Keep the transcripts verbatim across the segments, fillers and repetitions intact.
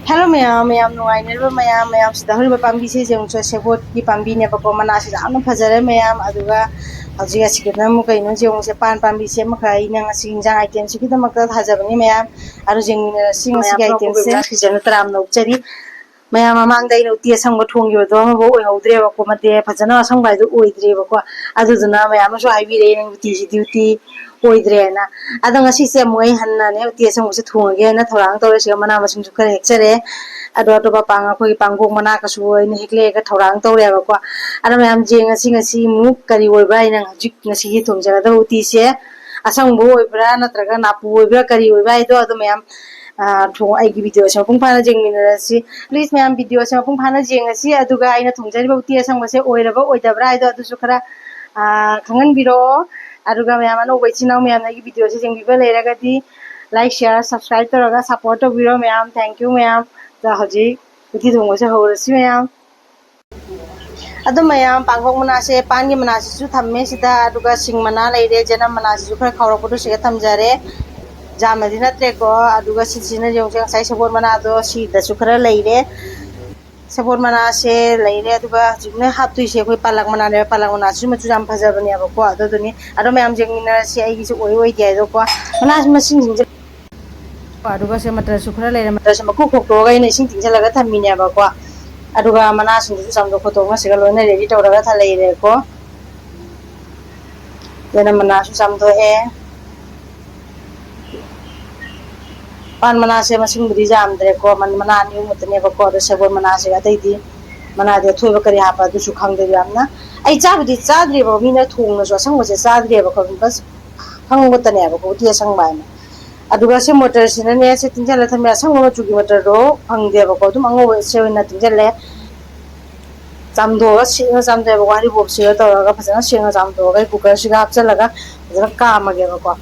Hello ꯃꯌꯥꯝ, ꯃꯌꯥꯝ ꯅꯨꯡꯉꯥꯏꯅꯔꯤꯕ ꯃꯌꯥꯝ, ꯃꯌꯥꯝ ꯁꯤꯗ ꯍꯧꯔꯤꯕ ꯄꯥꯝꯕꯤꯁꯦ ꯌꯦꯡꯉꯨꯁꯦ, ꯁꯦꯕꯣꯠꯀꯤ ꯄꯥꯝꯕꯤꯅꯦꯕꯀꯣ, ꯃꯅꯥꯁꯦ ꯌꯥꯝꯅ ꯐꯖꯔꯦ ꯃꯌꯥꯝ꯫ ꯑꯗꯨꯒ ꯍꯧꯖꯤꯛ ꯑꯁꯤꯒꯤꯗꯅ ꯑꯃꯨꯛ ꯀꯩꯅꯣ ꯌꯦꯡꯉꯨꯁꯦ, ꯄꯥꯟ ꯄꯥꯝꯕꯤꯁꯦ ꯑꯃꯈꯛ ꯑꯩꯅ ꯉꯁꯤ ꯏꯟꯖꯥꯡ itemꯁꯤꯒꯤꯗꯃꯛꯇ ꯊꯥꯖꯕꯅꯤ ꯃꯌꯥꯝꯝ꯫ ꯑꯗꯨ ꯌꯦꯡꯃꯤꯟꯅꯔꯁꯤ ꯉꯁꯤꯒꯤ itemꯁꯦ꯫ ꯁꯤꯁꯦ ꯇꯔꯥꯝꯅ ꯑꯣꯛꯆꯔꯤ꯫ ꯃꯌꯥꯝ ꯃꯃꯥꯡꯗ ꯑꯩꯅ ꯎꯇꯤ ꯑꯁꯪꯕ ꯊꯣꯡꯈꯤꯕꯗꯣ ꯑꯃꯐꯥꯎ ꯑꯣꯏꯍꯧꯗ꯭ꯔꯦꯕꯀꯣ, ꯃꯇꯦ ꯐꯖꯅ ꯑꯁꯪꯕ ꯍꯥꯏꯗꯣ ꯑꯣꯏꯗ꯭ꯔꯦꯕꯀꯣ꯫ ꯑꯗꯨꯗꯨꯅ ꯃꯌꯥꯝ ꯑꯃꯁꯨ ꯍꯥꯏꯕꯤꯔꯛꯑꯦ, "ꯅꯪ ꯎꯇꯤꯁꯤꯗꯤ ꯎꯇꯤ ꯑꯣꯏꯗ꯭ꯔꯦꯅ"꯫ ꯑꯗꯣ ꯉꯁꯤꯁꯦ ꯑꯃꯨꯛ ꯑꯩ ꯍꯟꯅꯅꯦ ꯎꯇꯤ ꯑꯁꯪꯕꯁꯦ ꯊꯣꯡꯉꯒꯦ ꯍꯥꯏꯅ ꯊꯧꯔꯥꯡ ꯇꯧꯔꯦ꯫ ꯁꯤꯒ ꯃꯅꯥ ꯃꯁꯤꯡꯁꯨ ꯈꯔ ꯍꯦꯛꯆꯔꯦ꯫ ꯑꯗꯣ ꯑꯇꯣꯞꯄ ꯄꯥꯡ-, ꯑꯩꯈꯣꯏꯒꯤ ꯄꯥꯡꯒꯣꯛ ꯃꯅꯥꯒꯁꯨ ꯑꯩꯅ ꯍꯦꯛꯂꯛꯑꯒ ꯊꯧꯔꯥꯡ ꯇꯧꯔꯦꯕꯀꯣ꯫ ꯑꯗꯣ ꯃꯌꯥꯝ ꯌꯦꯡꯉꯁꯤ ꯉꯁꯤ ꯑꯃꯨꯛ ꯀꯔꯤ ꯑꯣꯏꯕ꯭ꯔꯥ ꯍꯥꯏꯅ ꯍꯧꯖꯤꯛ ꯉꯁꯤꯒꯤ ꯊꯣꯡꯖꯒꯗꯕ ꯎꯇꯤꯁꯦ꯫ ꯑꯁꯪꯕ ꯑꯣꯏꯕ꯭ꯔꯥ ꯅꯠꯇ꯭ꯔꯒ ꯅꯥꯄꯨ ꯑꯣꯏꯕ꯭ꯔꯥ ꯀꯔꯤ ꯑꯣꯏꯕ꯭ꯔꯥ ꯍꯥꯏꯗꯣ ꯑꯗꯣ ꯃꯌꯥꯝ, ꯑ, ꯊꯣꯡ-, ꯑꯩꯒꯤ videoꯁꯦ ꯃꯄꯨꯡ ꯐꯥꯅ ꯌꯦꯡꯃꯤꯟꯅꯔꯁꯤ꯫ Please ꯃꯌꯥꯝ videoꯁꯦ ꯃꯄꯨꯡ ꯐꯥꯅ ꯌꯦꯡꯉꯁꯤ, ꯑꯗꯨꯒ ꯑꯩꯅ ꯊꯣꯡꯖꯔꯤꯕ ꯎꯇꯤ ꯑꯁꯪꯕꯁꯦ ꯑꯣꯏꯔꯕ ꯑꯣꯏꯗꯕ꯭ꯔꯥ ꯍꯥꯏꯗꯣ ꯑꯗꯨꯁꯨ ꯈꯔ, ꯑ, ꯈꯪꯍꯟꯕꯤꯔꯛꯑꯣ꯫ ꯑꯗꯨꯒ ꯃꯌꯥꯝ ꯑꯅꯧꯕ ꯏꯆꯤꯟ ꯏꯅꯥꯎ ꯃꯌꯥꯝꯅ ꯑꯩꯒꯤ videoꯁꯦ ꯌꯦꯡꯕꯤꯕ ꯂꯩꯔꯒꯗꯤ like, share, subscribe ꯇꯧꯔꯒ support ꯇꯧꯕꯤꯔꯣ ꯃꯌꯥꯝ꯫ Thank you ꯃꯌꯥꯝ꯫ ꯑꯗ ꯍꯧꯖꯤꯛ ꯎꯇꯤ ꯊꯣꯡꯕꯁꯦ ꯍꯧꯔꯁꯤ ꯃꯌꯥꯝ꯫ ꯑꯗꯨ ꯃꯌꯥꯝ, ꯄꯥꯡꯈꯣꯛ ꯃꯅꯥꯁꯦ, ꯄꯥꯟꯒꯤ ꯃꯅꯥꯁꯤꯁꯨ ꯊꯝꯃꯦ ꯁꯤꯗ, ꯑꯗꯨꯒ ꯁꯤꯡ ꯃꯅꯥ ꯂꯩꯔꯦ, ꯆꯅꯝ ꯃꯅꯥꯁꯤꯁꯨ ꯈꯔ ꯈꯥꯎꯔꯛꯄꯗꯣ ꯁꯤꯗ ꯊꯝꯖꯔꯦ꯫ ꯌꯥꯝꯅꯗꯤ ꯅꯠꯇ꯭ꯔꯦꯀꯣ꯫ ꯑꯗꯨꯒ ꯁꯤꯁꯤꯅ ꯌꯦꯡꯉꯨꯁꯦ, ꯉꯁꯥꯏ ꯁꯦꯕꯣꯠ ꯃꯅꯥꯗꯣ ꯁꯤꯗꯁꯨ ꯈꯔ ꯂꯩꯔꯦ꯫ ꯁꯦꯕꯣꯠ ꯃꯅꯥꯁꯦ ꯂꯩꯔꯦ, ꯑꯗꯨꯒ ꯍꯧꯖꯤꯛꯅ ꯍꯥꯞꯇꯣꯏꯁꯦ ꯑꯩꯈꯣꯏ ꯄꯥꯂꯛ ꯃꯅꯥꯅꯦꯕ꯫ ꯄꯥꯂꯛ ꯃꯅꯥꯁꯤꯁꯨ ꯃꯆꯨ ꯌꯥꯝ ꯐꯖꯕꯅꯦꯕꯀꯣ꯫ ꯑꯗꯨꯗꯨꯅꯤ꯫ ꯑꯗꯣ ꯃꯌꯥꯝ ꯌꯦꯡꯃꯤꯟꯅꯔꯁꯤ ꯑꯩꯒꯤꯁꯦ ꯑꯣꯏ ꯑꯣꯏꯗꯦ ꯍꯥꯏꯗꯣꯀꯣ꯫ ꯃꯅꯥ ꯃꯁꯤꯡꯁꯤꯡꯁꯦ ꯑꯗꯨꯒ ꯁꯦ ꯃꯇꯔꯁꯨ ꯈꯔ ꯂꯩꯔꯦ, ꯃꯇꯔꯁꯦ ꯃꯀꯨ ꯈꯣꯛꯇꯣꯛꯑꯒ ꯑꯩꯅ ꯏꯁꯤꯡ ꯇꯤꯡꯁꯤꯜꯂꯒ ꯊꯝꯃꯤꯅꯦꯕꯀꯣ꯫ ꯑꯗꯨꯒ ꯃꯅꯥꯁꯤꯡꯗꯨꯁꯨ ꯆꯥꯝꯊꯣꯛ ꯈꯣꯠꯇꯣꯛꯅ ꯁꯤꯒ ꯂꯣꯏꯅ ready ꯇꯧꯔꯒ ꯊꯝ ꯂꯩꯔꯦꯀꯣ꯫ ꯑꯗꯨꯅ ꯃꯅꯥꯁꯨ ꯆꯥꯝꯊꯣꯛꯑꯦ꯫ ꯄꯥꯟ ꯃꯅꯥꯁꯦ ꯃꯁꯤꯡꯕꯨꯗꯤ ꯌꯥꯝꯗ꯭ꯔꯦꯀꯣ, ꯃꯟ-, ꯃꯅꯥ ꯑꯅꯤ ꯑꯍꯨꯝ ꯈꯛꯇꯅꯦꯕꯀꯣ꯫ ꯑꯗꯣ ꯁꯦꯕꯣꯠ ꯃꯅꯥꯁꯦ, ꯑꯇꯩꯗꯤ ꯃꯅꯥꯗꯤ ꯑꯊꯣꯏꯕ ꯀꯔꯤ ꯍꯥꯞꯄ ꯑꯗꯨꯁꯨ ꯈꯪꯗꯦ ꯌꯥꯝꯅ꯫ ꯑꯩ ꯆꯥꯕꯨꯗꯤ ꯆꯥꯗ꯭ꯔꯤꯕ, ꯃꯤꯅ ꯊꯣꯡꯅꯁꯨ ꯑꯁꯪꯕꯁꯦ ꯆꯥꯗ꯭ꯔꯤꯕꯀꯣ, ꯕꯁ ꯈꯪꯕꯇꯅꯦꯕꯀꯣ ꯎꯇꯤ ꯑꯁꯪꯕ ꯍꯥꯏꯅ꯫ ꯑꯗꯨꯒ ꯁꯤ ꯃꯣꯇꯔꯁꯤꯅꯅꯦ, ꯁꯤ ꯇꯤꯡꯁꯤꯜꯂ ꯊꯝꯃꯦ꯫ ꯑꯁꯪꯕ ꯃꯆꯨꯒꯤ ꯃꯣꯇꯔꯗꯣ ꯐꯪꯗꯦꯕꯀꯣ, ꯑꯗꯨꯝ ꯑꯉꯧꯕꯁꯦ ꯑꯣꯏꯅ ꯇꯤꯡꯁꯤꯜꯂꯦ꯫ ꯆꯥꯝꯊꯣꯛꯑꯒ ꯁꯦꯡꯅ ꯆꯥꯝꯊꯣꯛꯑꯦꯕ, ꯋꯥꯔꯤꯕꯣꯞꯁꯤꯒ ꯇꯧꯔꯒ ꯐꯖꯅ ꯁꯦꯡꯅ ꯆꯥꯝꯊꯣꯛꯑꯒ ꯑꯩ cookerꯁꯤꯒ ꯍꯥꯞꯆꯤꯜꯂꯒ ꯐꯖꯅ ꯀꯥꯝꯃꯒꯦꯕꯀꯣ꯫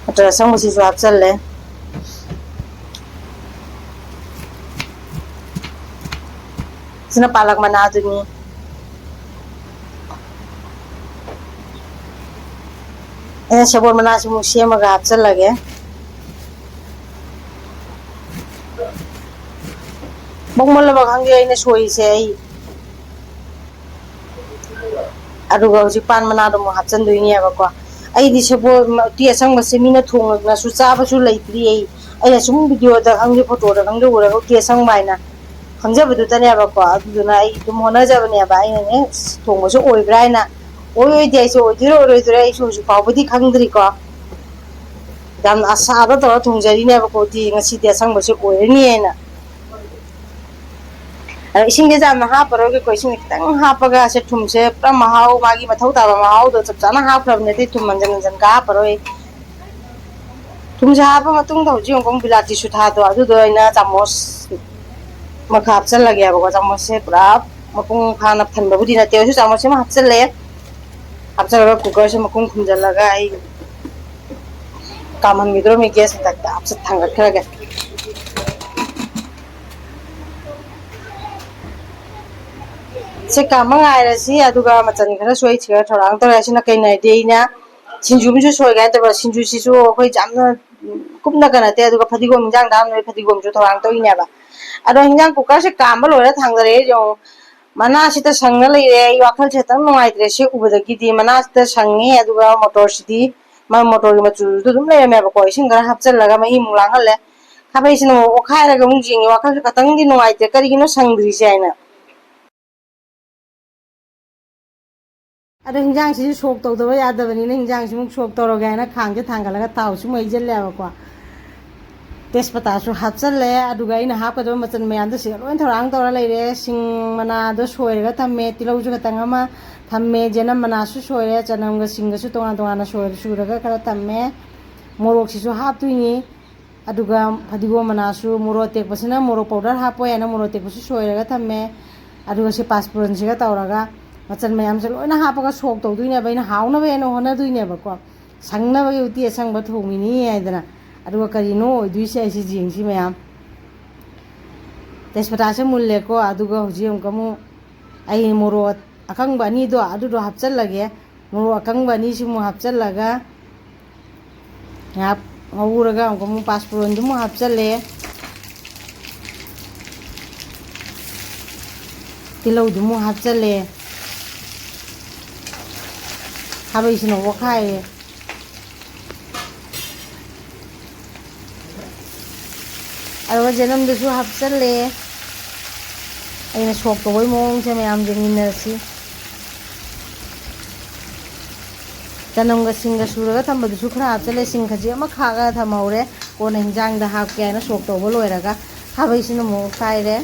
ꯃꯆꯜ ꯑꯁꯪꯕꯁꯤꯁꯨ ꯍꯥꯞꯆꯜꯂꯦ꯫ ꯁꯤꯅ ꯄꯥꯂꯛ ꯃꯅꯥꯗꯨꯅꯤ꯫ ꯑꯩꯅ ꯁꯦꯕꯣꯠ ꯃꯅꯥꯁꯤꯃꯨꯛ ꯁꯦꯝꯃꯒ ꯍꯥꯞꯆꯤꯜꯂꯒꯦ꯫ ꯃꯣꯡꯃꯜꯂꯕ ꯈꯪꯗꯦ ꯑꯩꯅ ꯁꯣꯏꯔꯤꯁꯦ꯫ ꯑꯩ ꯑꯗꯨꯒ ꯍꯧꯖꯤꯛ ꯄꯥꯟ ꯃꯅꯥꯗꯣ ꯑꯃꯨꯛ ꯍꯥꯞꯆꯤꯟꯗꯣꯏꯅꯦꯕꯀꯣ꯫ ꯑꯩꯗꯤ ꯁꯦꯕꯣꯠ ꯎꯇꯤ ꯑꯁꯪꯕꯁꯦ ꯃꯤꯅ ꯊꯣꯡꯉꯒꯁꯨ ꯆꯥꯕꯁꯨ ꯂꯩꯇ꯭ꯔꯤ꯫ ꯑꯩ ꯑꯩꯅ ꯁꯨꯝ ꯚꯤꯗꯤꯑꯣꯗ ꯈꯪꯗꯦ, ꯐꯣꯇꯣꯗ ꯈꯪꯗꯦ ꯎꯔꯒ ꯎꯇꯤ ꯑꯁꯪꯕ ꯍꯥꯏꯅ ꯈꯪꯖꯕꯗꯨꯇꯅꯦꯕꯀꯣ꯫ ꯑꯗꯨꯗꯨꯅ ꯑꯩ ꯑꯗꯨꯝ ꯍꯣꯠꯅꯖꯕꯅꯦꯕ꯫ ꯑꯩꯅꯅꯦ ꯊꯣꯡꯕꯁꯨ ꯑꯣꯏꯕ꯭ꯔꯥ ꯍꯥꯏꯅ, ꯑꯣꯏꯔꯣꯏꯗꯦ ꯑꯩꯁꯦ, ꯑꯣꯏꯗꯣꯏꯔ ꯑꯣꯏꯔꯣꯏꯗꯣꯏꯔ ꯑꯩꯁꯨ ꯍꯧꯖꯤꯛ ꯐꯥꯎꯕꯗꯤ ꯈꯪꯗ꯭ꯔꯤꯀꯣ꯫ ꯌꯥꯝꯅ ꯑꯁꯥꯗ ꯇꯧꯔ ꯊꯣꯡꯖꯔꯤꯅꯦꯕꯀꯣ ꯎꯇꯤ ꯉꯁꯤꯗꯤ ꯑꯁꯪꯕꯁꯦ ꯑꯣꯏꯔꯅꯤ ꯍꯥꯏꯅ꯫ ꯑꯗꯣ ꯏꯁꯤꯡꯁꯦ ꯌꯥꯝꯅ ꯍꯥꯞꯄꯔꯣꯏꯒꯦꯀꯣ꯫ ꯏꯁꯤꯡ ꯈꯤꯇꯪ ꯍꯥꯞꯄꯒ ꯁꯦ ꯊꯨꯝꯁꯦ ꯄꯨꯔꯥ ꯃꯍꯥꯎ, ꯃꯥꯒꯤ ꯃꯊꯧ ꯇꯥꯕ ꯃꯍꯥꯎꯗꯣ ꯆꯞ ꯆꯥꯅ ꯍꯥꯞꯈ꯭ꯔꯕꯅꯦ꯫ ꯑꯇꯩ ꯊꯨꯝ ꯍꯟꯖꯟ ꯍꯟꯖꯟ ꯀꯥ ꯍꯥꯞꯄꯔꯣꯏ꯫ ꯊꯨꯝꯁꯦ ꯍꯥꯞꯄ ꯃꯇꯨꯡꯗ ꯍꯧꯖꯤꯛ ꯑꯃꯨꯛ ꯕꯤꯂꯥꯇꯤ ꯁꯨꯊꯥꯗꯣ ꯑꯗꯨꯗꯣ ꯑꯩꯅ ꯆꯥꯃꯣꯁ ꯑꯃꯈꯛ ꯍꯥꯞꯆꯜꯂꯒꯦꯕꯀꯣ꯫ ꯆꯥꯃꯣꯁꯁꯦ ꯄꯨꯔꯥ ꯃꯄꯨꯡ ꯐꯥꯅ ꯐꯟꯕꯕꯨꯗꯤ ꯅꯠꯇꯦ, ꯑꯗꯨꯁꯨ ꯆꯥꯃꯣꯁ ꯑꯃ ꯍꯥꯞꯆꯜꯂꯦ꯫ ꯍꯥꯞꯆꯜꯂꯒ ꯀꯨꯀꯔꯁꯦ ꯃꯈꯨꯝ ꯈꯨꯝꯖꯤꯜꯂꯒ ꯑꯩ ꯀꯥꯝꯍꯟꯈꯤꯗꯣꯔꯝꯃꯤ꯫ ꯒ꯭ꯌꯥꯁ ꯃꯊꯛꯇ ꯍꯥꯞꯆ-, ꯊꯥꯡꯒꯠꯈ꯭ꯔꯒꯦ꯫ ꯁꯤ ꯀꯥꯝꯕ ꯉꯥꯏꯔꯁꯤ, ꯑꯗꯨꯒ ꯃꯆꯟ ꯈꯔꯁꯨ ꯑꯩ ꯁꯤꯗ ꯊꯧꯔꯥꯡ ꯇꯧꯔꯦ꯫ ꯑꯁꯤꯅ ꯀꯩꯅꯣ ꯍꯥꯏꯗꯤ ꯑꯩꯅ ꯁꯤꯡꯖꯨ ꯑꯃꯁꯨ ꯁꯣꯏꯒꯦ ꯍꯥꯏꯅ ꯇꯧꯕ꯫ ꯁꯤꯡꯖꯨꯁꯤꯁꯨ ꯑꯩꯈꯣꯏ ꯌꯥꯝꯅ ꯀꯨꯞꯅꯒ ꯅꯠꯇꯦ, ꯑꯗꯨꯒ ꯐꯗꯤꯒꯣꯝ ꯏꯟꯖꯥꯡꯗ ꯍꯥꯞꯅꯕ ꯐꯗꯤꯒꯣꯝꯁꯨ ꯊꯧꯔꯥꯡ ꯇꯧꯔꯤꯅꯦꯕ꯫ ꯑꯗꯣ ꯍꯤꯟꯖꯥꯡ ꯀꯨꯀꯔꯁꯦ ꯀꯥꯝꯕ ꯂꯣꯏꯔ ꯊꯥꯡꯗꯔꯛꯑꯦ ꯌꯦꯡꯉꯣ꯫ ꯃꯅꯥꯁꯤꯗ ꯁꯪꯉ ꯂꯩꯔꯦ꯫ ꯑꯩ ꯋꯥꯈꯜꯁꯦ ꯈꯤꯇꯪ ꯅꯨꯡꯉꯥꯏꯇ꯭ꯔꯦ ꯁꯤ ꯎꯕꯗꯒꯤꯗꯤ꯫ ꯃꯅꯥꯁꯤꯗ ꯁꯪꯉꯦ, ꯑꯗꯨꯒ ꯃꯣꯇꯣꯔꯁꯤꯗꯤ, ꯃꯥ ꯃꯣꯇꯣꯔꯒꯤ ꯃꯆꯨꯗꯨ ꯑꯗꯨꯝ ꯂꯩꯔꯝꯃꯦꯕꯀꯣ꯫ ꯏꯁꯤꯡ ꯈꯔ ꯍꯥꯞꯆꯤꯜꯂꯒ ꯃꯍꯤ ꯑꯃꯨꯛ ꯂꯥꯡꯍꯜꯂꯦ꯫ ꯈꯥꯕꯩꯁꯤꯅ ꯑꯃꯨꯛ ꯑꯣꯠꯈꯥꯏꯔꯒ ꯑꯃꯨꯛ ꯌꯦꯡꯉꯦ꯫ ꯋꯥꯈꯜꯁꯦ ꯈꯤꯇꯪꯗꯤ ꯅꯨꯡꯉꯥꯏꯇꯦ, ꯀꯔꯤꯒꯤꯅꯣ ꯁꯪꯗ꯭ꯔꯤꯁꯦ ꯍꯥꯏꯅ꯫ ꯑꯗꯣ ꯍꯤꯟꯖꯥꯡꯁꯤꯁꯨ ꯁꯣꯛ ꯇꯧꯗꯕ ꯌꯥꯗꯕꯅꯤꯅ, ꯍꯤꯟꯖꯥꯡꯁꯤꯃꯨꯛ ꯁꯣꯛ ꯇꯧꯔꯒꯦ ꯍꯥꯏꯅ ꯈꯥꯡꯁꯦ ꯊꯥꯡꯒꯠꯂꯒ ꯊꯥꯎꯁꯤꯃꯨꯛ ꯍꯩꯖꯤꯜꯂꯦꯕꯀꯣ꯫ ꯇꯦꯖꯄꯇꯥꯁꯨ ꯍꯥꯞꯆꯜꯂꯦ, ꯑꯗꯨꯒ ꯑꯩꯅ ꯍꯥꯞꯀꯗꯕ ꯃꯆꯜ ꯃꯌꯥꯝꯗꯣ ꯁꯤꯗ ꯂꯣꯏ ꯊꯧꯔꯥꯡ ꯇꯧꯔ ꯂꯩꯔꯦ꯫ ꯁꯤꯡ ꯃꯅꯥꯗꯣ ꯁꯣꯏꯔꯒ ꯊꯝꯃꯦ, ꯇꯤꯜꯍꯧꯁꯨ ꯈꯇꯪ ꯑꯃ ꯊꯝꯃꯦ, ꯆꯅꯝ ꯃꯅꯥꯁꯨ ꯁꯣꯏꯔꯦ, ꯆꯅꯝꯒ ꯁꯤꯡꯒꯁꯨ ꯇꯣꯉꯥꯟ ꯇꯣꯉꯥꯟꯅ ꯁꯣꯏꯔ ꯁꯨꯔꯒ ꯈꯔ ꯊꯝꯃꯦ꯫ ꯃꯣꯔꯣꯛꯁꯤꯁꯨ ꯍꯥꯞꯇꯣꯏꯅꯤ꯫ ꯑꯗꯨꯒ ꯐꯗꯤꯒꯣꯝ ꯃꯅꯥꯁꯨ, ꯃꯣꯔꯣꯛ ꯑꯇꯦꯛꯄꯁꯤꯅ ꯃꯣꯔꯣꯛ ꯄꯥꯎꯗꯔ ꯍꯥꯞꯄꯣꯏ ꯍꯥꯏꯅ ꯃꯣꯔꯣꯛ ꯑꯇꯦꯛꯄꯁꯨ ꯁꯣꯏꯔꯒ ꯊꯝꯃꯦ꯫ ꯑꯗꯨꯒ ꯁꯤ ꯄꯥꯁꯄꯨꯔꯟꯁꯤꯒ ꯇꯧꯔꯒ ꯃꯆꯜ ꯃꯌꯥꯝꯁꯦ ꯂꯣꯏꯅ ꯍꯥꯞꯄꯒ ꯁꯣꯛ ꯇꯧꯗꯣꯏꯅꯦꯕ꯫ ꯑꯩꯅ ꯍꯥꯎꯅꯕ ꯍꯦꯟꯅ ꯍꯣꯠꯅꯗꯣꯏꯅꯦꯕꯀꯣ꯫ ꯁꯪꯅꯕꯒꯤ ꯎꯇꯤ ꯑꯁꯪꯕ ꯊꯣꯡꯉꯤꯅꯤ ꯍꯥꯏꯗꯅ꯫ ꯑꯗꯨꯒ ꯀꯔꯤꯅꯣ ꯑꯣꯏꯗꯣꯏꯁꯦ ꯑꯩꯁꯤ ꯌꯦꯡꯁꯤ ꯃꯌꯥꯝ꯫ ꯇꯦꯖꯄꯇꯥꯁꯦ ꯃꯨꯜꯂꯦꯀꯣ꯫ ꯑꯗꯨꯒ ꯍꯧꯖꯤꯛ ꯑꯃꯨꯛꯀ ꯑꯃꯨꯛ ꯑꯩ ꯃꯣꯔꯣꯛ ꯑꯀꯪꯕ ꯑꯅꯤꯗꯣ ꯑꯗꯨꯗꯣ ꯍꯥꯞꯆꯜꯂꯒꯦ꯫ ꯃꯣꯔꯣꯛ ꯑꯀꯪꯕ ꯑꯅꯤꯁꯤꯃꯨꯛ ꯍꯥꯞꯆꯜꯂꯒ ꯉꯥꯏꯍꯥꯛ ꯉꯧꯔꯒ ꯑꯃꯨꯛꯀ ꯑꯃꯨꯛ ꯄꯥꯁꯄꯨꯔꯟꯗꯨ ꯑꯃꯨꯛ ꯍꯥꯞꯆꯜꯂꯦ꯫ ꯇꯤꯜꯍꯧꯗꯨ ꯑꯃꯨꯛ ꯍꯥꯞꯆꯜꯂꯦ꯫ ꯈꯥꯕꯩꯁꯤꯅ ꯑꯣꯠꯈꯥꯏꯔꯦ꯫ ꯑꯗꯨꯒ ꯆꯅꯝꯗꯨꯁꯨ ꯍꯥꯞꯆꯜꯂꯦ꯫ ꯑꯩꯅ ꯁꯣꯛ ꯇꯧꯕꯒꯤ ꯃꯑꯣꯡꯁꯦ ꯃꯌꯥꯝ ꯌꯦꯡꯃꯤꯟꯅꯔꯁꯤ꯫ ꯆꯅꯝꯒ ꯁꯤꯡꯒ ꯁꯨꯔꯒ ꯊꯝꯕꯗꯨꯁꯨ ꯈꯔ ꯍꯥꯞꯆꯜꯂꯦ꯫ ꯁꯤꯡ ꯈꯖꯤꯛ ꯑꯃ ꯈꯥꯛꯑꯒ ꯊꯝꯍꯧꯔꯦ, ꯀꯣꯟꯅ ꯍꯤꯟꯖꯥꯡꯗ ꯍꯥꯞꯀꯦ ꯍꯥꯏꯅ ꯁꯣꯛ ꯇꯧꯕ ꯂꯣꯏꯔꯒ꯫ ꯈꯥꯕꯩꯁꯤꯅ ꯑꯃꯨꯛ ꯑꯣꯠꯈꯥꯏꯔꯦ꯫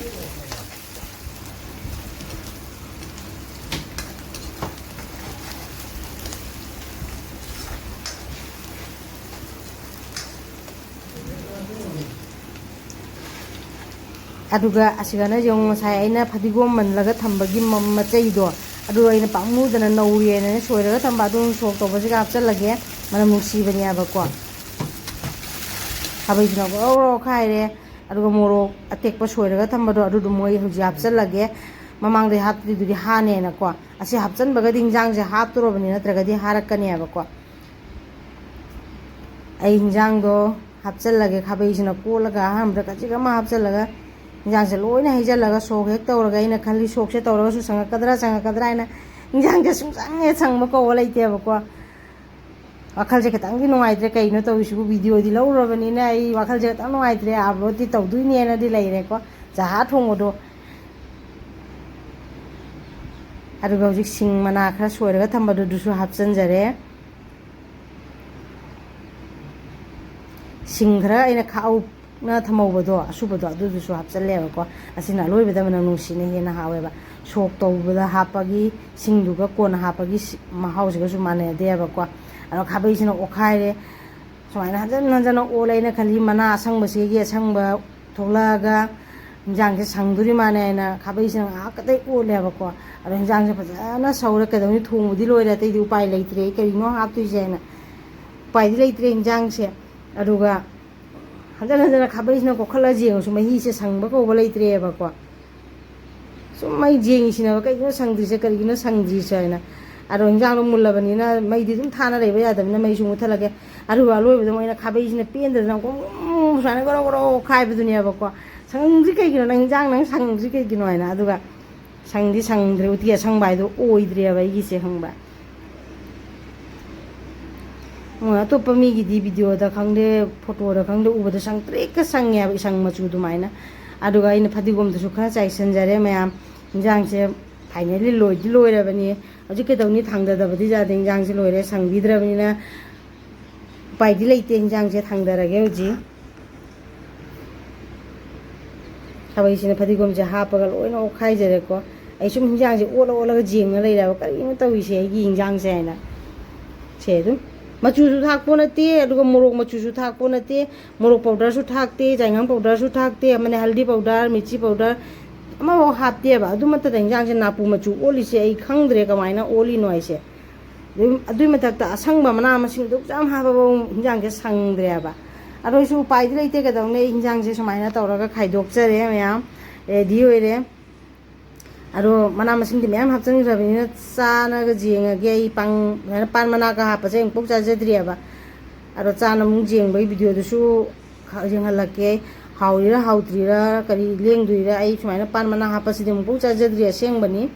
ꯑꯗꯨꯒ ꯑꯁꯤꯒꯅ ꯌꯦꯡꯉꯨ, ꯉꯁꯥꯏ ꯑꯩꯅ ꯐꯗꯤꯒꯣꯝ ꯃꯜꯂꯒ ꯊꯝꯕꯒꯤ ꯃ-, ꯃꯆꯩꯗꯣ, ꯑꯗꯨ ꯑꯩꯅ ꯄꯥꯝꯃꯨꯗꯅ ꯅꯧꯔꯤꯅ ꯁꯣꯏꯔꯒ ꯊꯝꯕ, ꯑꯗꯨ ꯁꯣꯛ ꯇꯧꯕꯁꯤꯒ ꯍꯥꯞꯆꯜꯂꯒꯦ꯫ ꯃꯅꯝ ꯅꯨꯡꯁꯤꯕꯅꯦꯕꯀꯣ꯫ ꯈꯥꯕꯩꯁꯤꯅ ꯒ꯭ꯔꯣ ꯒ꯭ꯔꯣ ꯑꯣꯠꯈꯥꯏꯔꯦ꯫ ꯑꯗꯨꯒ ꯃꯣꯔꯣꯛ ꯑꯇꯦꯛꯄ ꯁꯣꯏꯔꯒ ꯊꯝꯕꯗꯣ, ꯑꯗꯨꯗꯣ ꯃꯣꯏ ꯍꯧꯖꯤꯛ ꯍꯥꯞꯆꯜꯂꯒꯦ꯫ ꯃꯃꯥꯡꯗꯩ ꯍꯥꯞꯇ꯭ꯔꯤꯗꯨꯗꯤ ꯍꯥꯅꯦꯅꯀꯣ꯫ ꯑꯁꯤ ꯍꯥꯞꯆꯟꯕꯒꯗꯤ ꯍꯤꯟꯖꯥꯡꯁꯦ ꯍꯥꯞꯇꯣꯔꯕꯅꯤ, ꯅꯠꯇ꯭ꯔꯒꯗꯤ ꯍꯥꯔꯛꯀꯅꯦꯕꯀꯣ꯫ ꯑꯩ ꯍꯤꯟꯖꯥꯡꯗꯣ ꯍꯥꯞꯆꯜꯂꯒꯦ, ꯈꯥꯕꯩꯁꯤꯅ ꯀꯣꯠꯂꯒ ꯑꯍꯥꯟꯕꯗ ꯈꯖꯤꯛ ꯑꯃ ꯍꯥꯞꯆꯜꯂꯒ ꯍꯤꯟꯖꯥꯡꯁꯦ ꯂꯣꯏꯅ ꯍꯩꯖꯜꯂꯒ ꯁꯣꯛ ꯍꯦꯛ ꯇꯧꯔꯒ, ꯑꯩꯅ ꯈꯜꯂꯤ ꯁꯣꯛꯁꯦ ꯇꯧꯔꯒꯁꯨ ꯁꯪꯉꯛꯀꯗ꯭ꯔꯥ ꯁꯪꯉꯛꯀꯗ꯭ꯔꯥ ꯍꯥꯏꯅ꯫ ꯍꯤꯟꯖꯥꯡꯁꯦ ꯁꯨꯡꯁꯪ ꯍꯦꯛ ꯁꯪꯕ ꯀꯧꯕ ꯂꯩꯇꯦꯕꯀꯣ꯫ ꯋꯥꯈꯜꯁꯦ ꯈꯤꯇꯪꯗꯤ ꯅꯨꯡꯉꯥꯏꯇ꯭ꯔꯦ, ꯀꯩꯅꯣ ꯇꯧꯔꯤꯁꯤꯕꯨ, ꯚꯤꯗꯤꯑꯣꯗꯤ ꯂꯧꯔꯨꯔꯕꯅꯤꯅ ꯑꯩ ꯋꯥꯈꯜꯁꯦ ꯈꯤꯇꯪ ꯅꯨꯡꯉꯥꯏꯇ꯭ꯔꯦ, ꯑꯞꯂꯣꯗꯇꯤ ꯇꯧꯗꯣꯏꯅꯦꯅꯗꯤ ꯂꯩꯔꯦꯀꯣ꯫ ꯖꯍꯥ ꯊꯣꯡꯕꯗꯣ꯫ ꯑꯗꯨꯒ ꯍꯧꯖꯤꯛ ꯁꯤꯡ ꯃꯅꯥ ꯈꯔ ꯁꯣꯏꯔꯒ ꯊꯝꯕꯗꯨ, ꯑꯗꯨꯁꯨ ꯍꯥꯞꯆꯤꯟꯖꯔꯦ꯫ ꯁꯤꯡ ꯈꯔ ꯑꯩꯅ ꯈꯥꯛꯍꯧꯅ ꯊꯝꯍꯧꯕꯗꯣ, ꯑꯁꯨꯕꯗꯣ, ꯑꯗꯨꯗꯨꯁꯨ ꯍꯥꯞꯆꯜꯂꯦꯕꯀꯣ꯫ ꯑꯁꯤꯅ ꯑꯂꯣꯏꯕꯗ ꯃꯅꯝ ꯅꯨꯡꯁꯤꯅ ꯍꯦꯟꯅ ꯍꯥꯎꯋꯦꯕ꯫ ꯁꯣꯛ ꯇꯧꯕꯗ ꯍꯥꯞꯄꯒꯤ ꯁꯤꯡꯗꯨꯒ ꯀꯣꯟꯅ ꯍꯥꯞꯄꯒꯤ ꯁꯤ-, ꯃꯍꯥꯎꯁꯤꯒꯁꯨ ꯃꯥꯟꯅꯗꯦꯕꯀꯣ꯫ ꯑꯗꯣ ꯈꯥꯕꯩꯁꯤꯅ ꯑꯣꯠꯈꯥꯏꯔꯦ꯫ ꯁꯨꯃꯥꯏꯅ ꯍꯟꯖꯟ ꯍꯟꯖꯟꯅ ꯑꯣꯠꯂꯦ꯫ ꯑꯩꯅ ꯈꯜꯂꯤ ꯃꯅꯥ ꯑꯁꯪꯕꯁꯤꯒꯤ ꯑꯁꯪꯕ ꯊꯣꯛꯂꯛꯑꯒ ꯍꯤꯟꯖꯥꯡꯁꯦ ꯁꯪꯗꯣꯔꯤ ꯃꯥꯜꯂꯦ ꯍꯥꯏꯅ ꯈꯥꯕꯩꯁꯤꯅ ꯉꯥꯏꯍꯥꯛ ꯀꯇꯩ ꯑꯣꯠꯂꯦꯕꯀꯣ꯫ ꯑꯗꯣ ꯍꯤꯟꯖꯥꯡꯁꯦ ꯐꯖꯅ ꯁꯧꯔꯦ꯫ ꯀꯩꯗꯧꯅꯤ, ꯊꯣꯡꯕꯗꯤ ꯂꯣꯏꯔꯦ, ꯑꯇꯩꯗꯤ ꯎꯄꯥꯏ ꯂꯩꯇ꯭ꯔꯦ꯫ ꯑꯩ ꯀꯔꯤꯅꯣ ꯍꯥꯞꯇꯣꯏꯁꯦ ꯍꯥꯏꯅ꯫ ꯎꯄꯥꯏꯗꯤ ꯂꯩꯇ꯭ꯔꯦ ꯍꯤꯟꯖꯥꯡꯁꯦ꯫ ꯑꯗꯨꯒ ꯍꯟꯖꯟ ꯍꯟꯖꯟꯅ ꯈꯥꯕꯩꯁꯤꯅ ꯀꯣꯠꯈꯠꯂ ꯌꯦꯡꯉꯁꯨ ꯃꯍꯤꯁꯦ ꯁꯪꯕ ꯀꯧꯕ ꯂꯩꯇ꯭ꯔꯦꯕꯀꯣ꯫ ꯁꯨꯝ ꯑꯩ ꯌꯦꯡꯉꯤꯁꯤꯅꯦꯕ, "ꯀꯩꯒꯤꯅꯣ ꯁꯪꯗ꯭ꯔꯤꯁꯦ, ꯀꯔꯤꯒꯤꯅꯣ ꯁꯪꯗ꯭ꯔꯤꯁꯦ?" ꯍꯥꯏꯅ꯫ ꯑꯗꯣ ꯏꯟꯖꯥꯡꯗꯣ ꯃꯨꯜꯂꯕꯅꯤꯅ ꯃꯩꯗꯤ ꯑꯗꯨꯝ ꯊꯥꯅ ꯂꯩꯕ ꯌꯥꯗꯕꯅꯤꯅ ꯃꯩꯁꯨ ꯃꯨꯠꯊꯠꯂꯒꯦ꯫ ꯑꯗꯨꯒ ꯑꯂꯣꯏꯕꯗ ꯃꯣꯏꯅ ꯈꯥꯕꯩꯁꯤꯅ ꯄꯦꯟꯗꯗꯅ ꯒ꯭ꯔꯣ ꯒ꯭ꯔꯣ ꯁꯨꯃꯥꯏꯅ ꯒ꯭ꯔꯣ ꯒ꯭ꯔꯣ ꯈꯥꯏꯕꯗꯨꯅꯦꯕꯀꯣ꯫ "ꯁꯪꯗ꯭ꯔꯤ ꯀꯩꯒꯤꯅꯣ? ꯅꯪ ꯏꯟꯖꯥꯡ ꯅꯪ ꯁꯪꯗ꯭ꯔꯤ ꯀꯩꯒꯤꯅꯣ?" ꯍꯥꯏꯅ꯫ ꯑꯗꯨꯒ ꯁꯪꯗꯤ ꯁꯪꯗ꯭ꯔꯦ, ꯎꯇꯤ ꯑꯁꯪꯕ ꯍꯥꯏꯗꯣ ꯑꯣꯏꯗ꯭ꯔꯦꯕ ꯑꯩꯒꯤꯁꯦ, ꯈꯪꯕ꯭ꯔꯥ? ꯑꯣ, ꯑꯇꯣꯞꯄ ꯃꯤꯒꯤꯗꯤ ꯚꯤꯗꯤꯑꯣꯗ ꯈꯪꯗꯦ, ꯐꯣꯇꯣꯗ ꯈꯪꯗꯦ, ꯎꯕꯗ ꯁꯪꯇ꯭ꯔꯤꯛꯀ ꯁꯪꯉꯦꯕ, ꯏꯁꯪ ꯃꯆꯨ ꯑꯗꯨꯃꯥꯏꯅ꯫ ꯑꯗꯨꯒ ꯑꯩꯅ ꯐꯗꯤꯒꯣꯝꯗꯨꯁꯨ ꯈꯔ ꯆꯥꯏꯁꯟꯖꯔꯦ ꯃꯌꯥꯝ꯫ ꯏꯟꯖꯥꯡꯁꯦ finally ꯂꯣꯏꯗꯤ ꯂꯣꯏꯔꯕꯅꯤ꯫ ꯍꯧꯖꯤꯛ ꯀꯩꯗꯧꯅꯤ? ꯊꯥꯡꯗꯗꯕꯗꯤ ꯌꯥꯗꯦ, ꯏꯟꯖꯥꯡꯁꯦ ꯂꯣꯏꯔꯦ, ꯁꯪꯕꯤꯗ꯭ꯔꯕꯅꯤꯅ꯫ ꯎꯄꯥꯏꯗꯤ ꯂꯩꯇꯦ, ꯏꯟꯖꯥꯡꯁꯦ ꯊꯥꯡꯗꯔꯒꯦ ꯍꯧꯖꯤꯛ꯫ ꯈꯥꯕꯩꯁꯤꯅ ꯐꯗꯤꯒꯣꯝꯁꯦ ꯍꯥꯞꯄꯒ ꯂꯣꯏꯅ ꯑꯣꯠꯈꯥꯏꯖꯔꯦꯀꯣ꯫ ꯑꯩ ꯁꯨꯝ ꯍꯤꯟꯖꯥꯡꯁꯦ ꯑꯣꯠꯂ ꯑꯣꯠꯂꯒ ꯌꯦꯡꯉ ꯂꯩꯔꯦꯕ, "ꯀꯔꯤꯅꯣ ꯇꯧꯔꯤꯁꯦ ꯑꯩꯒꯤ ꯍꯤꯟꯖꯥꯡꯁꯦ?" ꯍꯥꯏꯅ꯫ ꯁꯦ ꯑꯗꯨꯝ ꯃꯆꯨꯁꯨ ꯊꯥꯛꯄ ꯅꯠꯇꯦ, ꯑꯗꯨꯒ ꯃꯣꯔꯣꯛ ꯃꯆꯨꯁꯨ ꯊꯥꯛꯄ ꯅꯠꯇꯦ, ꯃꯣꯔꯣꯛ ꯄꯥꯎꯗꯔꯁꯨ ꯊꯥꯛꯇꯦ, ꯆꯥꯏꯉꯪ ꯄꯥꯎꯗꯔꯁꯨ ꯊꯥꯛꯇꯦ, ꯑꯃꯅ ꯍꯜꯗꯤ ꯄꯥꯎꯗꯔ, ꯃꯤꯔꯆꯤ ꯄꯥꯎꯗꯔ ꯑꯃꯐꯥꯎ ꯍꯥꯞꯇꯦꯕ꯫ ꯑꯗꯨ ꯅꯠꯇꯗ ꯍꯤꯟꯖꯥꯡꯁꯦ ꯅꯥꯄꯨ ꯃꯆꯨ ꯑꯣꯜꯂꯤꯁꯦ ꯑꯩ ꯈꯪꯗ꯭ꯔꯦ, ꯀꯃꯥꯏꯅ ꯑꯣꯜꯂꯤꯅꯣ ꯍꯥꯏꯁꯦ꯫ ꯑꯗꯨꯝ ꯑꯗꯨꯏ ꯃꯊꯛꯇ ꯑꯁꯪꯕ ꯃꯅꯥ ꯃꯁꯤꯡꯗꯨ ꯌꯥꯝ ꯍꯥꯞꯄꯕ ꯍꯤꯟꯖꯥꯡꯁꯦ ꯁꯪꯗ꯭ꯔꯦꯕ꯫ ꯑꯗꯣ ꯑꯩꯁꯨ ꯎꯄꯥꯏꯗꯤ ꯂꯩꯇꯦ, ꯀꯩꯗꯧꯅꯤ? ꯑꯩ ꯍꯤꯟꯖꯥꯡꯁꯦ ꯁꯨꯃꯥꯏꯅ ꯇꯧꯔꯒ ꯈꯥꯏꯗꯣꯛꯆꯔꯦ ꯃꯌꯥꯝ, ꯔꯦꯗꯤ ꯑꯣꯏꯔꯦ꯫ ꯑꯗꯣ ꯃꯅꯥ ꯃꯁꯤꯡꯗꯤ ꯃꯌꯥꯝ ꯍꯥꯞꯆꯤꯟꯈ꯭ꯔꯕꯅꯤꯅ ꯆꯥꯅꯒ ꯌꯦꯡꯉꯒꯦ꯫ ꯑꯩ ꯄꯥꯡ-, ꯁꯨꯃꯥꯏꯅ ꯄꯥꯟ ꯃꯅꯥꯒ ꯍꯥꯞꯄꯁꯦ ꯑꯃꯨꯛꯐꯥꯎ ꯆꯥꯖꯗ꯭ꯔꯤꯑꯕ꯫ ꯑꯗꯣ ꯆꯥꯅ ꯑꯃꯨꯛ ꯌꯦꯡꯕꯒꯤ ꯚꯤꯗꯤꯑꯣꯗꯨꯁꯨ ꯈ-, ꯌꯦꯡꯍꯜꯂꯛꯀꯦ꯫ ꯍꯥꯎꯔꯤꯔꯥ ꯍꯥꯎꯇ꯭ꯔꯤꯔꯥ, ꯀꯔꯤ ꯂꯦꯡꯗꯣꯏꯔꯥ, ꯑꯩ ꯁꯨꯃꯥꯏꯅ ꯄꯥꯟ ꯃꯅꯥ ꯍꯥꯞꯄꯁꯤꯗꯤ ꯑꯃꯨꯛꯐꯥꯎ ꯆꯥꯖꯗ꯭ꯔꯤ ꯑꯁꯦꯡꯕꯅꯤ꯫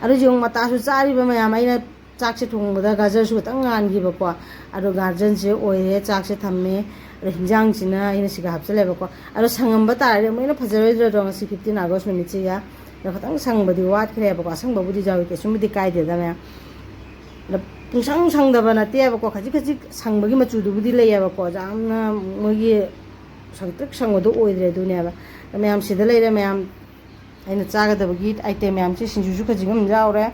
ꯑꯗꯨ ꯌꯦꯡꯉꯨ, ꯃꯇꯥꯁꯨ ꯆꯥꯔꯤꯕ ꯃꯌꯥꯝ꯫ ꯑꯩꯅ ꯆꯥꯛꯁꯦ ꯊꯣꯡꯕꯗ ꯒꯥꯖꯔꯁꯨ ꯈꯤꯇꯪ ꯉꯥꯟꯈꯤꯕꯀꯣ꯫ ꯑꯗꯣ ꯒꯥꯖꯔꯁꯦ ꯑꯣꯏꯔꯦ, ꯆꯥꯛꯁꯦ ꯊꯝꯃꯦ꯫ ꯑꯗꯣ ꯍꯤꯟꯖꯥꯡꯁꯤꯅ ꯑꯩꯅ ꯁꯤꯒ ꯍꯥꯞꯆꯜꯂꯦꯕꯀꯣ꯫ ꯑꯗꯣ ꯁꯪꯉꯝꯕ ꯇꯥꯔꯗꯤ ꯑꯃꯨꯛ ꯍꯦꯟꯅ ꯐꯖꯔꯣꯏꯗ꯭ꯔꯗꯣ, ꯉꯁꯤ fifteen August ꯅꯨꯃꯤꯠꯁꯤꯒ꯫ ꯑꯗꯣ ꯈꯤꯇꯪ ꯁꯪꯕꯗꯤ ꯋꯥꯠꯈ꯭ꯔꯦꯕꯀꯣ꯫ ꯑꯁꯪꯕꯕꯨꯗꯤ ꯌꯥꯎꯏ, ꯀꯩꯁꯨꯝꯕꯨꯗꯤ ꯀꯥꯏꯗꯦꯗ ꯃꯌꯥꯝ꯫ ꯑꯗꯣ ꯄꯨꯡꯁꯪ ꯁꯪꯗꯕ ꯅꯠꯇꯦꯕꯀꯣ, ꯈꯖꯤꯛ ꯈꯖꯤꯛ ꯁꯪꯕꯒꯤ ꯃꯆꯨꯗꯨꯕꯨꯗꯤ ꯂꯩꯌꯦꯕꯀꯣ, ꯌꯥꯝꯅ ꯃꯣꯏꯒꯤ ꯁꯪꯇ꯭ꯔꯤꯛ ꯁꯪꯕꯗꯣ ꯑꯣꯏꯗ꯭ꯔꯦ ꯑꯗꯨꯅꯦꯕ꯫ ꯑꯗꯣ ꯃꯌꯥꯝ ꯁꯤꯗ ꯂꯩꯔꯦ ꯃꯌꯥꯝ, ꯑꯩꯅ ꯆꯥꯒꯗꯕꯒꯤ item ꯃꯌꯥꯝꯁꯦ꯫ ꯁꯤꯡꯖꯨꯁꯨ ꯈꯖꯤꯛ ꯑꯃ ꯌꯥꯎꯔꯦ,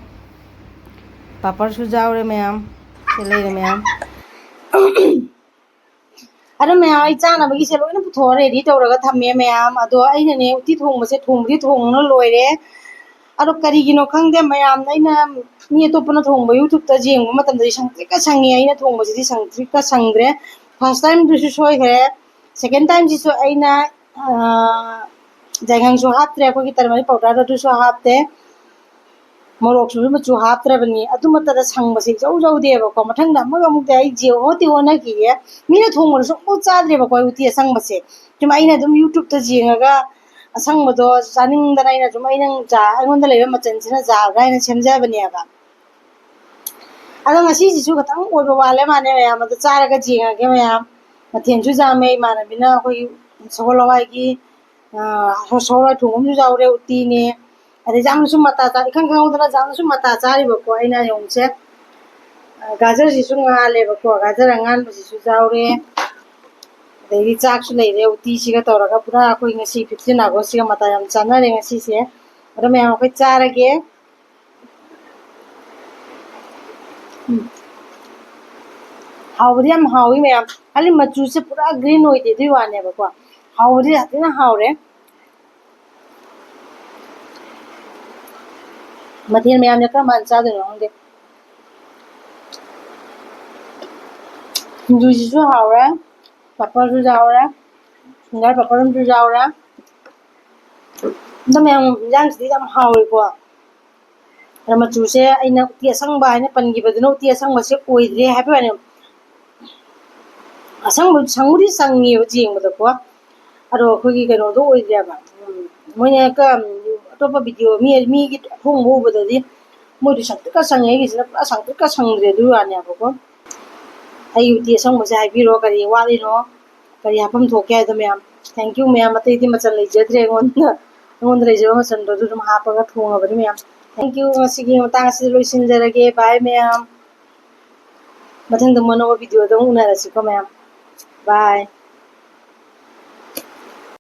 ꯄꯥꯄꯔꯁꯨ ꯌꯥꯎꯔꯦ ꯃꯌꯥꯝ, ꯁꯤ ꯂꯩꯔꯦ ꯃꯌꯥꯝ꯫ ꯑꯗꯣ ꯃꯌꯥꯝ, ꯑꯩ ꯆꯥꯅꯕꯒꯤꯁꯦ ꯂꯣꯏꯅ ꯄꯨꯊꯣꯛꯑ ready ꯇꯧꯔꯒ ꯊꯝꯃꯦ ꯃꯌꯥꯝ꯫ ꯑꯗꯣ ꯑꯩꯅꯅꯦ ꯎꯇꯤ ꯊꯣꯡꯕꯁꯦ ꯊꯣꯡꯕꯗꯤ ꯊꯣꯡꯅ ꯂꯣꯏꯔꯦ꯫ ꯑꯗꯣ ꯀꯔꯤꯒꯤꯅꯣ ꯈꯪꯗꯦ ꯃꯌꯥꯝ, ꯑꯩꯅ ꯃꯤ ꯑꯇꯣꯞꯄꯅ ꯊꯣꯡꯕ YouTubeꯇ ꯌꯦꯡꯕ ꯃꯇꯝꯗꯗꯤ ꯁꯪꯇ꯭ꯔꯤꯛꯀ ꯁꯪꯉꯦ, ꯑꯩꯅ ꯊꯣꯡꯕꯁꯤꯗꯤ ꯁꯪꯇ꯭ꯔꯤꯛꯀ ꯁꯪꯗ꯭ꯔꯦ꯫ First timeꯗꯨꯁꯨ ꯁꯣꯏꯈ꯭ꯔꯦ, second timeꯁꯤꯁꯨ ꯑꯩꯅ, ꯑꯥ, ꯌꯥꯏꯉꯪꯁꯨ ꯍꯥꯞꯇ꯭ꯔꯦ, ꯑꯩꯈꯣꯏꯒꯤ turmeric powderꯗꯣ ꯑꯗꯨꯁꯨ ꯍꯥꯞꯇꯦ꯫ ꯃꯣꯔꯣꯛꯁꯨ ꯃꯆꯨ ꯍꯥꯞꯇ꯭ꯔꯕꯅꯤ꯫ ꯑꯗꯨꯃꯛꯇꯗ ꯁꯪꯕꯁꯦ ꯏꯖꯧ ꯖꯧꯗꯦꯕꯀꯣ꯫ ꯃꯊꯪꯗ ꯑꯃꯒ ꯑꯃꯨꯛꯇꯤ ꯑꯩ ꯖꯦ ꯍꯣꯠꯇꯤ ꯍꯣꯠꯅꯈꯤꯒꯦ꯫ ꯃꯤꯅ ꯊꯣꯡꯕꯗꯁꯨ ꯑꯃꯨꯛ ꯆꯥꯗ꯭ꯔꯦꯕꯀꯣ ꯑꯩ ꯎꯇꯤ ꯑꯁꯪꯕꯁꯦ꯫ ꯁꯨꯝ ꯑꯩꯅ ꯑꯗꯨꯝ YouTube-ꯇ ꯌꯦꯡꯉꯒ ꯑꯁꯪꯕꯗꯣ ꯆꯥꯅꯤꯡꯗꯅ ꯑꯩꯅ ꯁꯨꯝ ꯑꯩꯅ ꯖꯥ-, ꯑꯩꯉꯣꯟꯗ ꯂꯩꯕ ꯃꯆꯜꯁꯤꯅ ꯖꯥꯒ ꯍꯥꯏꯅ ꯁꯦꯝꯖꯕꯅꯦꯕ꯫ ꯑꯗꯣ ꯉꯁꯤꯁꯤꯁꯨ ꯈꯤꯇꯪ ꯑꯣꯏꯕ ꯋꯥꯠꯂꯦ ꯃꯥꯅꯦ ꯃꯌꯥꯝ꯫ ꯑꯗꯣ ꯆꯥꯔꯒ ꯌꯦꯡꯉꯒꯦ ꯃꯌꯥꯝ꯫ ꯃꯊꯦꯜꯁꯨ ꯌꯥꯝꯃꯦ꯫ ꯏꯃꯥꯟꯅꯕꯤꯅ ꯑꯩꯈꯣꯏꯒꯤ ꯁꯒꯣꯜ ꯍꯋꯥꯏꯒꯤ, ꯑ, ꯁꯒꯣꯜ ꯍꯋꯥꯏ ꯊꯣꯡꯕ ꯑꯃꯁꯨ ꯌꯥꯎꯔꯦ, ꯎꯇꯤꯅꯦ꯫ ꯑꯗꯩ ꯌꯥꯝꯅꯁꯨ ꯃꯇꯥ ꯆꯥ-, ꯏꯈꯪ ꯈꯪꯍꯧꯗꯅ ꯌꯥꯝꯅꯁꯨ ꯃꯇꯥ ꯆꯥꯔꯤꯕꯀꯣ ꯑꯩꯅ ꯌꯦꯡꯉꯨꯁꯦ꯫ ꯑ, ꯒꯥꯖꯔꯁꯤꯁꯨ ꯉꯥꯜꯂꯦꯕꯀꯣ, ꯒꯥꯖꯔ ꯑꯉꯥꯟꯕꯁꯤꯁꯨ ꯌꯥꯎꯔꯦ꯫ ꯑꯗꯩꯗꯤ ꯆꯥꯛꯁꯨ ꯂꯩꯔꯦ, ꯎꯇꯤꯁꯤꯒ ꯇꯧꯔꯒ ꯄꯨꯔꯥ ꯑꯩꯈꯣꯏ ꯉꯁꯤ fifteen August-ꯁꯤꯒ ꯃꯇꯥ ꯌꯥꯝ ꯆꯥꯟꯅꯔꯦ ꯉꯁꯤꯁꯦ꯫ ꯑꯗꯣ ꯃꯌꯥꯝ ꯑꯩꯈꯣꯏ ꯆꯥꯔꯒꯦ꯫ ꯎꯝ꯫ ꯍꯥꯎꯕꯗꯤ ꯌꯥꯝ ꯍꯥꯎꯋꯤ ꯃꯌꯥꯝ꯫ ꯈꯜꯂꯤ ꯃꯆꯨꯁꯦ ꯄꯨꯔꯥ green ꯑꯣꯏꯗꯦ ꯑꯗꯨꯏ ꯋꯥꯅꯦꯕꯀꯣ꯫ ꯍꯥꯎꯕꯗꯤ ꯌꯥꯝ ꯊꯤꯅ ꯍꯥꯎꯔꯦ꯫ ꯃꯊꯦꯜ ꯃꯌꯥꯝꯁꯦ ꯀꯔꯝ ꯀꯥꯟꯗ ꯆꯥꯗꯣꯏꯅꯣ ꯈꯪꯗꯦ꯫ ꯁꯤꯡꯖꯨꯁꯤꯁꯨ ꯍꯥꯎꯔꯦ꯫ ꯄꯥꯄꯔꯁꯨ ꯌꯥꯎꯔꯦ꯫ Finger ꯄꯥꯄꯔ ꯑꯃꯁꯨ ꯌꯥꯎꯔꯦ꯫ ꯑꯗꯣ ꯃꯌꯥꯝ ꯏꯟꯖꯥꯡꯁꯤꯗꯤ ꯌꯥꯝ ꯍꯥꯎꯋꯦꯀꯣ꯫ ꯑꯗꯣ ꯃꯆꯨꯁꯦ ꯑꯩꯅ ꯎꯇꯤ ꯑꯁꯪꯕ ꯍꯥꯏꯅ ꯄꯟꯈꯤꯕꯗꯨꯅ ꯎꯇꯤ ꯑꯁꯪꯕꯁꯦ ꯑꯣꯏꯗ꯭ꯔꯦ ꯍꯥꯏꯕ ꯋꯥꯅꯦ꯫ ꯑꯁꯪꯕ ꯁꯪꯕꯨꯗꯤ ꯁꯪꯉꯦꯕ ꯌꯦꯡꯕꯗꯀꯣ꯫ ꯑꯗꯣ ꯑꯩꯈꯣꯏꯒꯤ ꯀꯩꯅꯣꯗꯣ ꯑꯣꯏꯗ꯭ꯔꯦꯕ꯫ ꯎꯝ, ꯃꯣꯏꯅ ꯀ-, ꯑꯇꯣꯞꯄ video ꯃꯤ, ꯃꯤꯒꯤ ꯑꯊꯣꯡꯕ ꯎꯕꯗꯗꯤ ꯃꯣꯏꯗꯤ ꯁꯪꯇ꯭ꯔꯤꯛꯀ ꯁꯪꯉꯦ, ꯑꯩꯒꯤꯁꯤꯅ ꯄꯨꯔꯥ ꯁꯪꯇ꯭ꯔꯤꯛꯀ ꯁꯪꯗ꯭ꯔꯦ ꯑꯗꯨꯒꯤ ꯋꯥꯅꯦꯕꯀꯣ꯫ ꯑꯩꯒꯤ ꯎꯇꯤ ꯑꯁꯪꯕꯁꯦ ꯍꯥꯏꯕꯤꯔꯣ ꯀꯔꯤ ꯋꯥꯠꯂꯤꯅꯣ, ꯀꯔꯤ ꯍꯥꯞꯐꯝ ꯊꯣꯛꯀꯦ ꯍꯥꯏꯗꯣ ꯃꯌꯥꯝ꯫ Thank you ꯃꯌꯥꯝ, ꯑꯇꯩꯗꯤ ꯃꯆꯜ ꯂꯩꯖꯗ꯭ꯔꯦ ꯑꯩꯉꯣꯟꯗ꯫ ꯑꯩꯉꯣꯟꯗ ꯂꯩꯖꯕ ꯃꯆꯜꯗꯣ ꯑꯗꯨ ꯑꯗꯨꯝ ꯍꯥꯞꯄꯒ ꯊꯣꯡꯉꯕꯅꯤ ꯃꯌꯥꯝ꯫ Thank you, ꯉꯁꯤꯒꯤ ꯃꯇꯥꯡ ꯑꯁꯤꯗ ꯂꯣꯏꯁꯤꯟꯖꯔꯒꯦ꯫ Bye ꯃꯌꯥꯝ꯫ ꯃꯊꯪꯗ ꯑꯃꯨꯛ ꯑꯅꯧꯕ video-ꯗ ꯑꯃꯨꯛ ꯎꯅꯔꯁꯤꯀꯣ ꯃꯌꯥꯝ꯫ Bye꯫